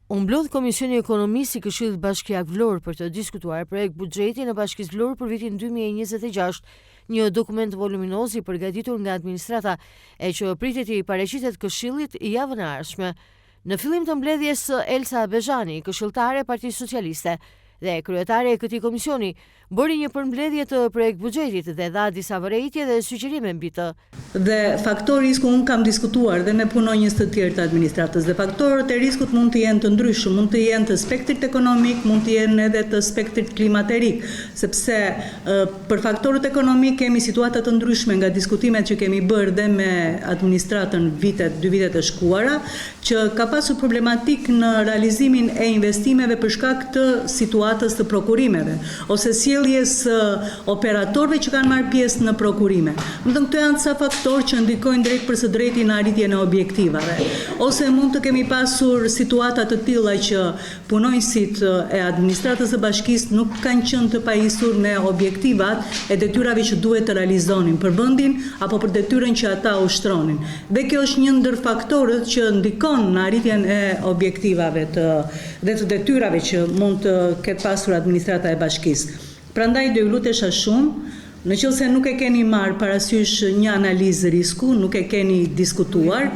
U mblodh Komisioni i Ekonomisë i Këshillit Bashkiak Vlorë për të diskutuar projektbuxhetin e Bashkisë Vlorë për vitin 2026, një dokument voluminoz i përgatitur nga administrata e që pritet t'i paraqitet Këshillit javën e ardhshme. Në fillim të mbledhjes Elsa Bezhani, këshilltare e Partisë Socialiste dhe kryetare e këtij komisioni, bëri një përmbledhje të projektbuxhetit dhe dha disa vërejtje dhe sugjerime mbi të. Dhe faktor risku unë kam diskutuar dhe me punonjës të tjerë të administratës dhe faktorët e riskut mund të jenë të ndryshëm, mund të jenë të spektrit ekonomik, mund të jenë edhe të spektrit klimaterik, sepse për faktorët ekonomikë kemi situata të ndryshme nga diskutimet që kemi bërë dhe me administratën vitet, dy vitet e shkuara, që ka pasur problematikë në realizimin e investimeve për shkak të situatës të prokurimeve ose sjelljes së operatorëve që kanë marrë pjesë në prokurime. Domethënë këto janë ca faktorë që ndikojnë drejtpërsëdrejti në arritjen e objektivave. Ose mund të kemi pasur situata të tilla që Punonjësit e administratës së bashkisë nuk kanë qenë të pajisur me objektivat e detyrave që duhet të realizonin për vendin apo për detyrën që ata ushtronin. Dhe kjo është një ndër faktorët që ndikon në arritjen e objektivave të dhe të detyrave që mund të ketë pasur administrata e bashkisë. Prandaj do ju lutesha shumë, në qoftë se nuk e keni marrë parasysh një analizë risku, nuk e keni diskutuar,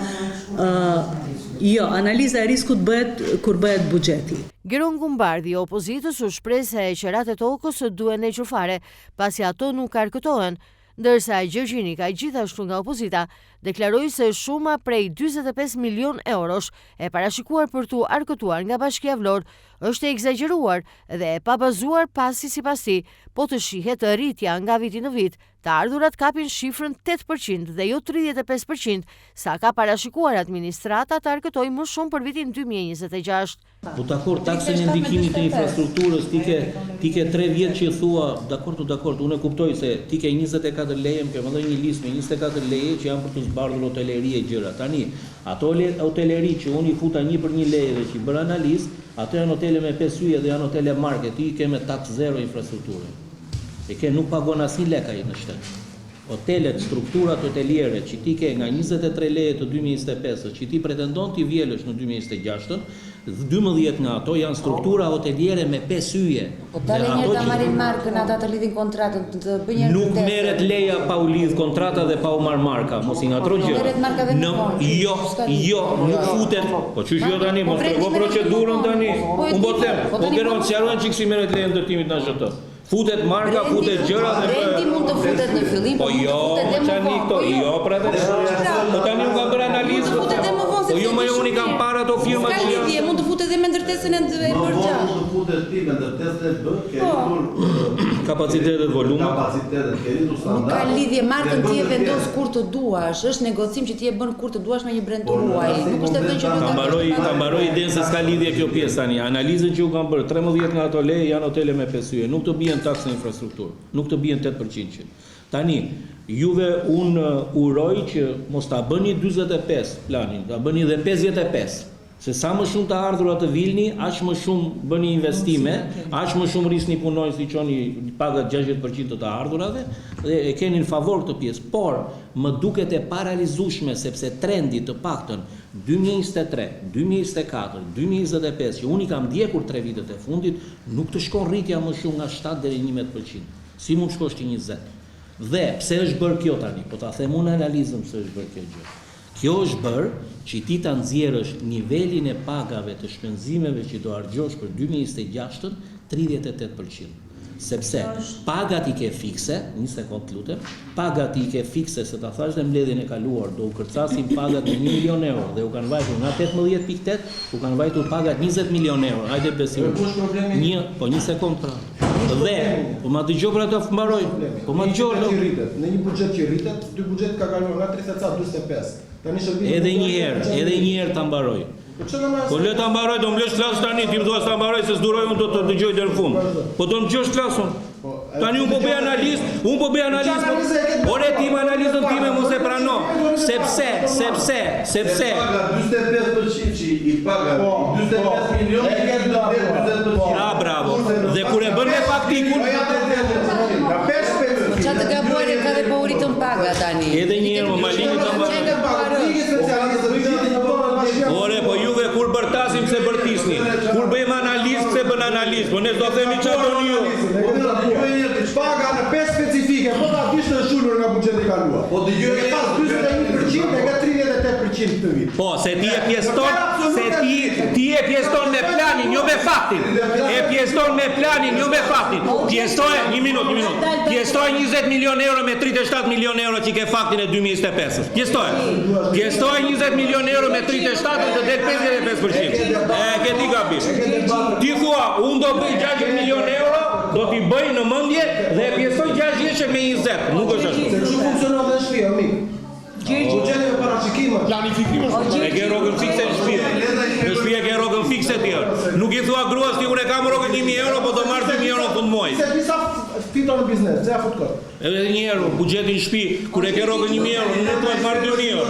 jo, analiza e riskut bëhet kur bëhet buxheti. Geron Kumbardhi i opozitës u shpreh se qeratë e tokës duhen hequr fare, pasi ato nuk arkëtohen, ndërsa Gjergj Nika gjithashtu nga opozita deklaroi se shuma prej 45 milionë eurosh e parashikuar për t'u arkëtuar nga Bashkia Vlorë është e ekzagjeruar dhe e pabazuar pasi sipas tij, po të shihet rritja nga viti në vit, të ardhurat kapin shifrën 8% dhe jo 35% sa ka parashikuar administrata të arkëtojë më shumë për vitin 2026. Po dakord, taksën e ndikimit të infrastrukturës ti ke ti ke 3 vjet që thua, dakord, dakord, unë e kuptoj se ti ke 24 leje, më ke vënë një listë me 24 leje që janë për të zbardhur hoteleri e gjëra. Tani, ato hoteleri që unë i futa një për një leje dhe që i bëra analizë, Ato janë hotele me 5 yje dhe janë hotele marke, ti i ke me taksë zero infrastrukturën. E ke nuk paguan asnjë lek ai në shtet. Hotelet, strukturat hoteliere që ti ke nga 23 leje të 2025-ës që ti pretendon t'i vjelësh në 2026-ën, 12 nga ato janë struktura hoteliere me 5 yje. Po dale një herë ta marrin markën, ata të lidhin kontratën, të bëjnë një Nuk merret leja pa u lidh kontrata dhe pa u marr marka, mos i ngatro po, gjëra. Merret marka dhe më vonë. Jo, jo, nuk futet. Po qysh jo tani, mos trego procedurën tani. Unë po them, po Geron sqarojnë çik si merret leja e ndërtimit në AZHT. Futet marka, futet gjëra dhe Brendi mund të futet në fillim, po mund të jo, futet dhe më vonë. Po jo, pra tani. Po tani unë kam bërë analizë. Mund të futet dhe më vonë Po jo, më jo, unë i kam parë ato firma që janë. S'ka lidhje, mund të futet dhe me ndërtesën e bërë gjatë. Më vonë mund të futet ti me ndërtesën e bërë, ke po. rritur kapacitetet, volumet. Kapacitetet, ke rritur standardet. Nuk ka lidhje, markën ti e vendos kur të duash, është negocim që ti e bën kur të duash me një brend të huaj. Nuk është e thënë që Ta mbaroj, ta mbaroj idenë se s'ka lidhje kjo pjesë tani. Analizën që u kam bërë, 13 nga ato leje janë hotele me 5 yje, nuk të bien taksë në infrastrukturë, nuk të bien 8%. Tani, juve unë uroj që mos ta bëni 45 planin, ta bëni dhe 55. Se sa më shumë të ardhura të vilni, aq më shumë bëni investime, aq më shumë rrisni punonjës, i çoni pagat 60% të të ardhurave dhe e keni në favor këtë pjesë. Por më duket e parealizueshme sepse trendi të paktën 2023, 2024, 2025 që unë i kam ndjekur tre vitet e fundit, nuk të shkon rritja më shumë nga 7 deri 11%. Si mund të shkosh ti 20? Dhe pse është bërë kjo tani? Po ta them unë analizën pse është bërë kjo gjë. Kjo është bërë që ti ta nxjerrësh nivelin e pagave të shpenzimeve që do harxhosh për 2026-ën 38%. Sepse pagat i ke fikse, një sekond të lutem, pagat i ke fikse se ta thash dhe mbledhjen e kaluar, do u kërcasin pagat me 1 milion euro dhe u kanë vajtur nga 18.8, u kanë vajtur pagat 20 milion euro. Hajde besim. Një, po një sekond pra. Dhe, po ma dëgjo pra të mbaroj. Po ma dëgjo. Në një rritet, në një buxhet që rritet, dy buxhet ka kaluar nga 30 ca 45. Tani shërbimi Edhe një herë, edhe një herë ta mbaroj. Po Po le ta mbaroj, do më lësh flas tani, ti më thua s'ta mbaroj se s'duroj unë do të dëgjoj deri në fund. Po do më dëgjosh flas unë. Po, Tani unë po bëj analizë, unë po bëj analizë. Po, ore ti me analizën time mos e prano, sepse, sepse, sepse paga 45% që i paga 45 po, milion, e ke 40%. Ah, bravo. Dhe kur e bën me faktikun, Nga 5 Po ça të gabuar e ka dhe po u rritën paga tani. Edhe një herë më malini të mbaroj. Ore, po juve kur bërtasim se bërtasim. bërtisni? Kur bëjmë analizë, pse bën analizë? Po ne s'do themi çfarë doni ju. Po mirë, dëgjoj një herë ti. Paga në 5 specifike, po ta dish të është ulur nga buxheti i kaluar. Po dëgjoj E pas 41% e ka 38% këtë vit. Po, se ti e pjeston, se ti ti e pjeston me planin, jo me faktin. E pjeston me planin, jo me faktin. Pjestoje, një minutë, një minutë. Pjestoje 20 milion euro me 37 milion euro që ke faktin e 2025-ës. Pjestoje. Pjestoje 20 milion euro me 37 dhe të del 55%. E ke ti gabim. Ti thua, unë do bëj 60 milion euro, do t'i bëj në mendje dhe e pjesoj 60 me 20. Nuk është ashtu. Se kështu funksionon dhe në shtëpi, o mik. Gjergji, Buxheti me parashikime. Planifikim o është. E Gjergji, ke rrogën fikse në shtëpi. Në shtëpi e ke rrogën fikse ti. Nuk i thua gruas ti unë e kam rrogën 1000 euro, po do marr 2000 euro në fund muajit. Se disa fiton në biznes, pse ja fut kot? Edhe një herë buxhetin në shtëpi, kur e ke rrogën 1000 euro, nuk mund të marr 2000 euro.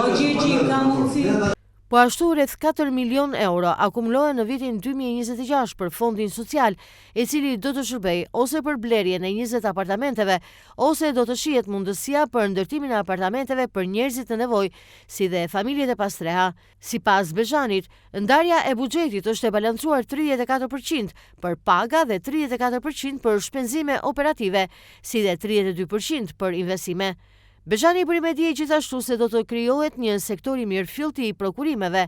o Gjergji, ka mundësi. Po ashtu rreth 4 milion euro akumulohen në vitin 2026 për fondin social, i cili do të shërbejë ose për blerjen e 20 apartamenteve, ose do të shihet mundësia për ndërtimin e apartamenteve për njerëzit në nevojë, si dhe familjet e pastreha. Sipas Bezhanit, ndarja e buxhetit është e balancuar 34% për paga dhe 34% për shpenzime operative, si dhe 32% për investime. Bezhani bëri me dije gjithashtu se do të krijohet një sektor i mirëfillti i prokurimeve.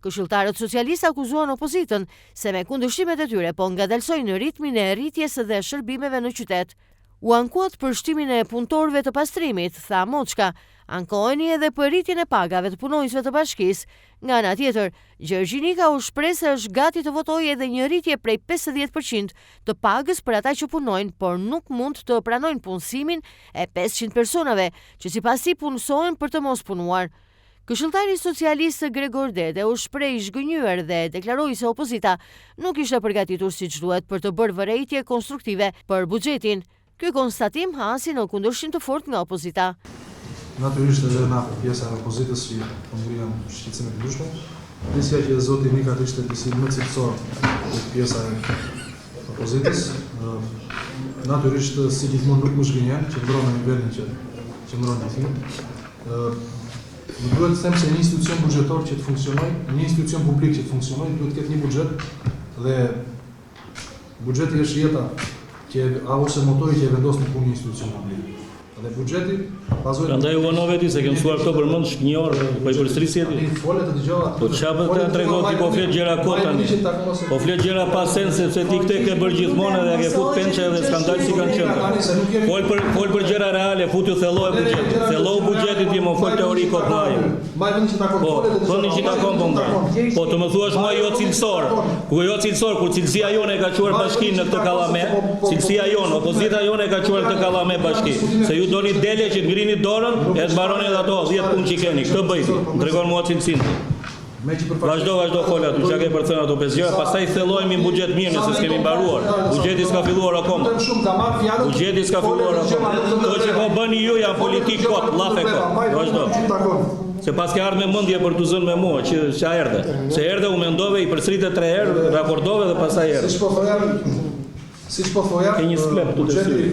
Këshilltarët socialistë akuzuan opozitën se me kundërshtimet e tyre po ngadalsojnë ritmin e rritjes dhe shërbimeve në qytet. U ankuat për shtimin e punëtorëve të pastrimit, tha Moçka. Ankoheni edhe për rritjen e pagave të punonjësve të bashkisë. Nga ana tjetër, Gjergji Nika u shpreh se është gati të votojë edhe një rritje prej 50% të pagës për ata që punojnë, por nuk mund të pranojnë punësimin e 500 personave, që sipas tij punësohen për të mos punuar. Këshilltari socialist Gregor Dede u shpreh i zhgënjyer dhe deklaroi se opozita nuk ishte përgatitur siç duhet për të bërë vërejtje konstruktive për buxhetin. Ky konstatim hasi në kundërshtim të fortë nga opozita. Natyrisht edhe na pjesa e opozitës që po ngrihen shqetësime të ndryshme. Prisja që zoti Nika të ishte disi më cilësor tek pjesa e opozitës. Ë, Natyrisht si gjithmonë nuk më zhgënjen, qëndron në nivelin që qëndron gjithmonë. Ë, Më duhet të them se një institucion buxhetor që të funksionojë, një institucion publik që të funksionojë, duhet të ketë një buxhet dhe buxheti është jeta që a ose motori që e vendos në punë një institucion publik. Dhe buxheti bazohet Prandaj u vonove ti se ke mësuar këto përmendsh një orë, po i përsërisje ti. Ti fole të dëgjova. Po çfarë po të tregon ti po flet gjëra kot tani. Po flet gjëra pa sens sepse ti këtë ke bërë gjithmonë edhe ke fut pençe edhe skandal si kanë qenë. Fol për fol për gjëra reale, futu thelloje buxhetin. Thellohu buxhetin ti mo fol teori kot në ajër. Mbaj vendin që takon, Po, fole të dëgjova. vendin që takon po mbaj. Po të më thuash mua jo cilësor. Ku jo cilësor, kur cilësia jonë e ka çuar bashkinë në këtë kallame, cilësia jonë, opozita jonë e ka çuar këtë kallame bashki. Se ju doni dele që të ngrini dorën e të mbaroni edhe ato 10 punë që keni. Këtë bëj ti. Më tregon mua cilësinë. ti. Me që përfaqëson- Vazhdo, vazhdo fol aty, çka ke për të thënë ato pesë gjëra, pastaj thellohemi në buxhet mirë nëse s'kemi mbaruar. Buxheti s'ka filluar akoma. Lutem shumë, ka marrë fjalën. Buxheti s'ka filluar akoma. Këto që po bëni ju janë politik kot, llafe kot. Vazhdo. Që takon. Se pas ke ardhur me mendje për t'u zënë me mua, që ça erdhe. Se erdhe u mendove, i përsërite tre herë, rakordove dhe pastaj erdhe. Siç po thoja, siç po thoja, Ke një sklep këtu te buxheti- syri.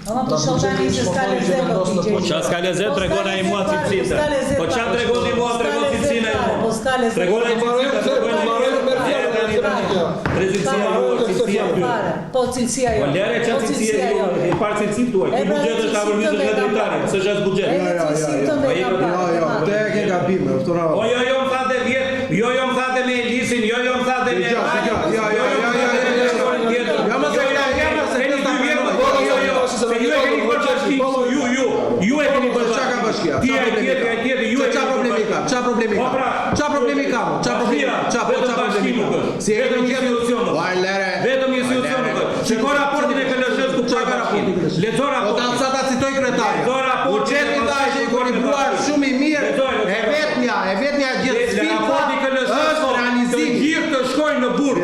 Ama të shoh tani se s'ka lezet o ti Gjergji. Po ça s'ka lezet, Po s'ka tregon ai mua lezet fare, cilësinë. po s'ka lezet Po ça fare. tregon ti mua, S'ka tregon lezet cilësinë ai fare, mua. Po s'ka lezet. Tregon ai Mbaroj, cilësinë, tregon ai. mbaroj, merr fjalën, Tani, merr tani. fjalën. Tre cilësia juaj, cilësia Fare, dy. fare. Po cilësia Po jote. lere ça Po cilësia juaj, e parë cilësinë tuaj. Ky E pra, buxhet është cilësinë avërmizë tënde nga e kam dritare, parë. s'është as buxhet. Edhe cilësinë tënde e kam Jo, parë. jo, këtë e ke gabim, e ftora. Po jo, jo, më thate vjet, jo, jo, më thate me Elisin, jo, jo, më thate me Dëgjoj, dëgjoj, jo, jo, jo, jo, jo, jo, jo. tjetër. Jo, mos e Jo, kla, jo, jo, mos e keni kla, dy vjet më po, thoni, jo, jo, se se ju e keni bërë bashki, ju, ju, ju e keni bërë Çka ka bashkia? Ti Çka ai problemi tjetri, ka? ai tjetri, ju e Çka keni bërë problemi ka? bashki. Çka problemi Po ka? pra, Çka problemi ka? mo? Çka problemi ka? Çka po Vetëm çka bashki problemi nuk ka? është. Si e Vetëm keni institucion nuk Po është. lere. Vetëm institucion nuk është. Shiko raportin e KLSH-s ku Çka ka ka raporti i KLSH-s? Lexo Po ta raportin. sa ta citoj kryetari. Lexo raportin. Buxheti tha është ekuilibruar shumë i mirë. Lexo, lexo. E vetmja, e vetmja gjë Le sfida raporti KLSH është thotë, të realizimi. gjithë të shkojnë në burg.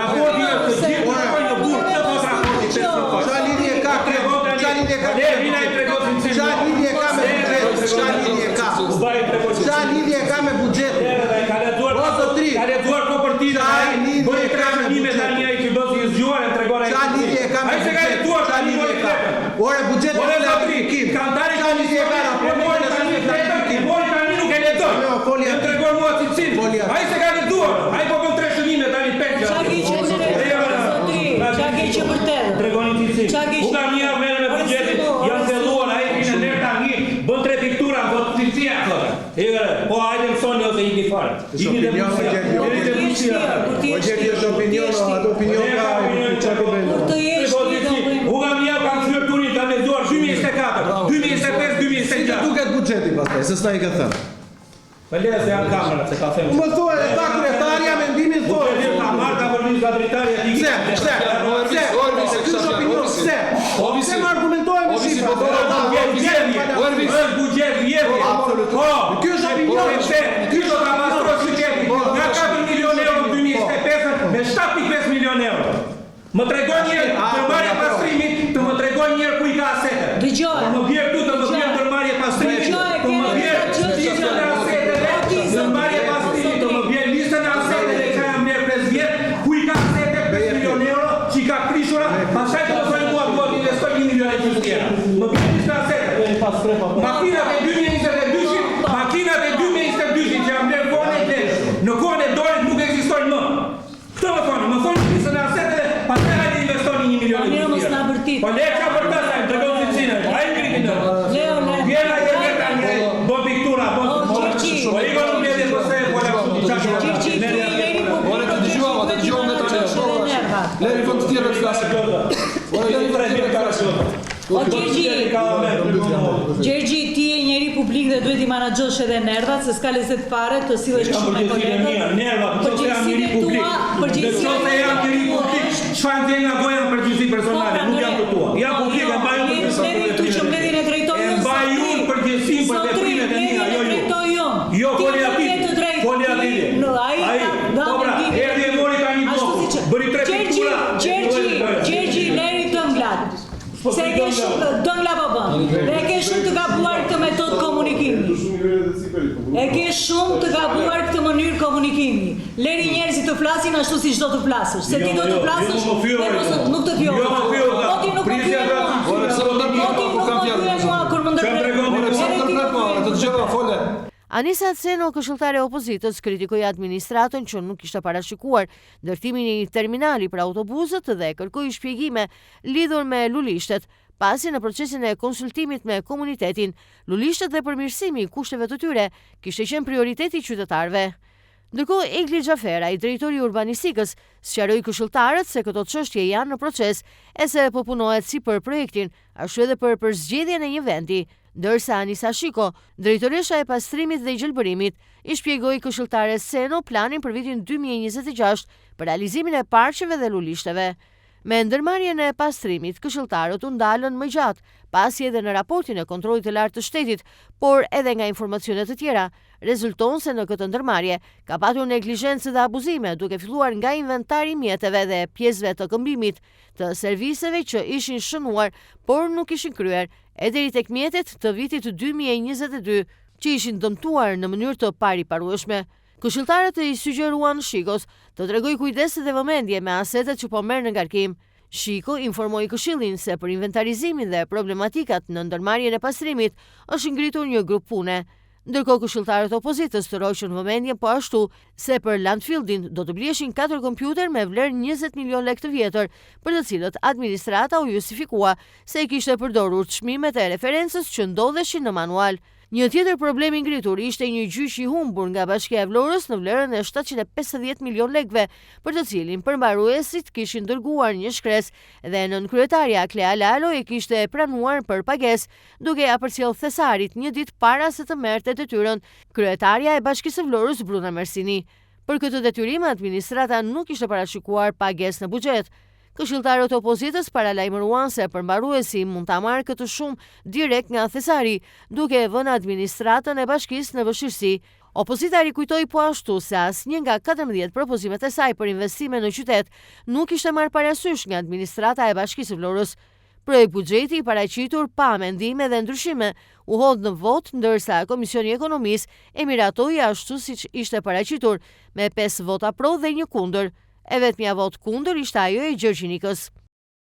Raporti është të gjithë të shkojnë në burg. Këtë thotë raporti 500 Çfarë lidhje ka Tregon tani. Çfarë lidhje ka? Le vina i tregon cilësinë. Çfarë lidhje ka me buxhetin? Çfarë lidhje ka? U baj i tregon cilësinë. Çfarë lidhje ka me buxhetin? Lere, ai ka lexuar. O, zotri. Ka lexuar ko për ti. Çfarë ai lidhje Bëri ka tre me shënime buxhetin? tani ai që bën si i zgjuar e tregon ai. Çfarë lidhje ka me Ai se ka buxhetin? lexuar Çfarë tani lidhje mori ka? fletën. Ore buxheti Ore është zotri, planifikim. kantari Çfarë lidhje ka e raporti mori me tani planifikim? fletën, e mori tani nuk e lexoi. Jo, foli E aty. tregon mua cilësinë. Foli aty. Ai se ka lexuar, ai po bën. cilësinë. Qa ke Unë kam një javë merrem me Ore, buxhetin, Simo, ore, jam thelluar, ai Simo. vjen në tani, bën tre piktura, thotë cilësia, thotë. E, po hajde mësoni ose ikni fare. Është Ikni te opinion, Busia. o Gjergj, Deri te Kur ti je Busia. shtirë, kur ti O je Gjergj, është shtirë, kur ti opinion, je ato opinion Po, ka, çka po bëjmë? Kur të jesh Po, ti do cilësi. bëjmë. Unë kam një javë kam thyer turin, kam lexuar 2024, 2025, Si të 2026. duket buxheti pastaj, se s'na i ka thënë. Po le se janë kamerat, se ka thënë. Më thuaj, e tha kryetarja mendimin Po thotë. ta marr ta vërnis nga dritarja ti. Pse? Pse? Pse? Orvis, e Ky është opinion, pse? Orvisi. Pse më argumentohe me Orvisi, shifra? po thotë, Është buxhet vjedhje. Është buxhet vjedhje. Absolutisht. Po. Ky është opinion. Sepse ky do ta pastrojë qytetin nga 4 milion euro në 2025 me 7.5 milion euro. Më tregon një herë A, ndërmarrje po, pastrimit, të më tregon një herë ku i ka asetet. Dëgjoj. Të më bjer këtu të më bjer ndërmarrje pastrimit, Dëgjoj, të më kene bjer disa çështje listën e që- aseteve, O, ti, zotri. ndërmarrje pastrimit, të më bjer listën e aseteve që janë bler 5 vjet, ku i ka asetet 5 milion euro që i ka prishura, pastaj të më thonë mua dua të investoj 1 milion e gjysmë tjera. Më bjer listën e aseteve. Makinat e 2022-shit, makinat e 2022-shit që janë bler kohën e Gledës, në kohën e Dorit nuk ekzistojnë më. Këtë më thonë, më thonë listën e aseteve, pastaj hajde investoni 1 milion e Mirë, mos gjysmë na tjera. bërtit. Po le çfarë për ta, më tregon cilësinë. Ai ngriti në. Leo, le. Vjen ai e vetë ai bën piktura, bën. O, Gjergji. Po iko në mbledhje po se po la kështu diçka. Gjergji, ti je njeri publik, Ore, të o Gjergji, dëgjuam, të duhet t'i dëgjuam ne tani. menaxhosh Po, edhe nervat. Leri vend të tjerë të flasin. Ore, leri vend të tjerë të flasin. O Gjergji, Gjergji, ti je njeri publik dhe duhet i menaxhosh edhe nervat, se s'ka lezet fare të sillesh Kam kështu me përgjegjësinë e mia, kolegët. nervat, në qoftë jam njeri Përgjegjësinë e publik. tua, Në përgjegjësia qoftë jam njeri publik, çfarë nxjerr nga goja në përgjegjësi personale, Po, nuk jam pra, të tua. Jam po, publik, jo, e mbaj unë ne përgjegjësinë. mbledhjen këtu që mbledhjen e drejtoj E unë, mbaj zotri. unë përgjegjësinë për Zotri, veprimet e mia, mbledhjen jo e ju. drejtoj unë. Jo, Ti foli nuk aty. ke të drejtë. Foli aty. Ti- No, ai Ai, ka dha po pra, mendimin. erdhi e mori tani Ashtu blloku. siç- Bëri tre Gjergji, piktura. Gjergji, E Gjergji, leri dënglat. Po, Se e ke shumë dëngla po bën. Dhe e ke shumë të gabuar këtë metodë komunikimi. E ke shumë të gabuar këtë mënyrë komunikimi. Leri njerëzit të flasin ashtu siç do të flasësh, se Jo, ti do të jo, flasësh jo, më fyeu, dhe mos jo. nuk të fyeu. Jo, më fyeu, tha. Po ti nuk më Prisja fyen tha, mua. Ore, pse më ndërpret Po ti mua, nuk ku kam më fjalën? fyen mua kur më Çfarë ndërpret. tregon Ore, pse më Edhe ti ndërpret më mua? fyen Të kur dëgjova, fole. Anisa Ceno, këshilltare e opozitës, kritikoi administratën që nuk ishte parashikuar ndërtimin e një terminali për autobusët dhe kërkoi shpjegime lidhur me lulishtet, pasi në procesin e konsultimit me komunitetin, lulishtet dhe përmirësimi i kushteve të tyre kishte qenë prioriteti i qytetarëve. Ndërkohë Egli Xhaferaj, drejtori i urbanistikës, sqaroi këshilltarët se këto çështje janë në proces e se po punohet si për projektin, ashtu edhe për përzgjedhjen e një vendi. Ndërsa Anisa Shiko, drejtoresha e pastrimit dhe gjelbërimit, i shpjegoi këshilltares Seno planin për vitin 2026 për realizimin e parqeve dhe lulishteve. Me ndërmarrjen e pastrimit, këshilltarët u ndalën më gjatë, pasi edhe në raportin e kontrollit të lartë të shtetit, por edhe nga informacione të tjera, rezulton se në këtë ndërmarrje ka patur neglizhencë dhe abuzime, duke filluar nga inventari i mjeteve dhe pjesëve të këmbimit, të serviseve që ishin shënuar, por nuk ishin kryer, e deri tek mjetet të vitit 2022 që ishin dëmtuar në mënyrë të pariparueshme. Këshilltarët i sugjeruan Shikos të tregoj kujdes dhe vëmendje me asetet që po merr në ngarkim. Shiko informoi këshillin se për inventarizimin dhe problematikat në ndërmarrjen e pastrimit është ngritur një grup pune. Ndërkohë këshilltarët e opozitës tërhoqën vëmendjen po ashtu se për landfieldin do të bliheshin 4 kompjuter me vlerë 20 milion lekë të vjetër, për të cilët administrata u justifikua se i kishte përdorur çmimet e referencës që ndodheshin në manual. Një tjetër problem i ngritur ishte një gjyq i humbur nga Bashkia e Vlorës në vlerën e 750 milion lekëve, për të cilin përmbaruesit kishin dërguar një shkresë dhe nënkryetarja Klea Lalo e kishte pranuar për pagesë, duke ia përcjell thesarit një ditë para se të merrte detyrën kryetarja e Bashkisë së Vlorës Bruna Mersini. Për këtë detyrim administrata nuk ishte parashikuar pagesë në buxhet. Këshilltarët e opozitës paralajmëruan se përmbaruesi mund ta marrë këtë shumë direkt nga thesari, duke e vënë administratën e bashkisë në vështirësi. Opozita rikujtoi po ashtu se asnjë nga 14 propozimet e saj për investime në qytet nuk ishte marrë parasysh nga administrata e Bashkisë së Vlorës. Projekt buxheti i paraqitur pa amendime dhe ndryshime u hodh në vot, ndërsa Komisioni i Ekonomisë e miratoi ashtu siç ishte paraqitur, me 5 vota pro dhe një kundër. E vetmja vot kundër ishte ajo e Gjergj Nikës.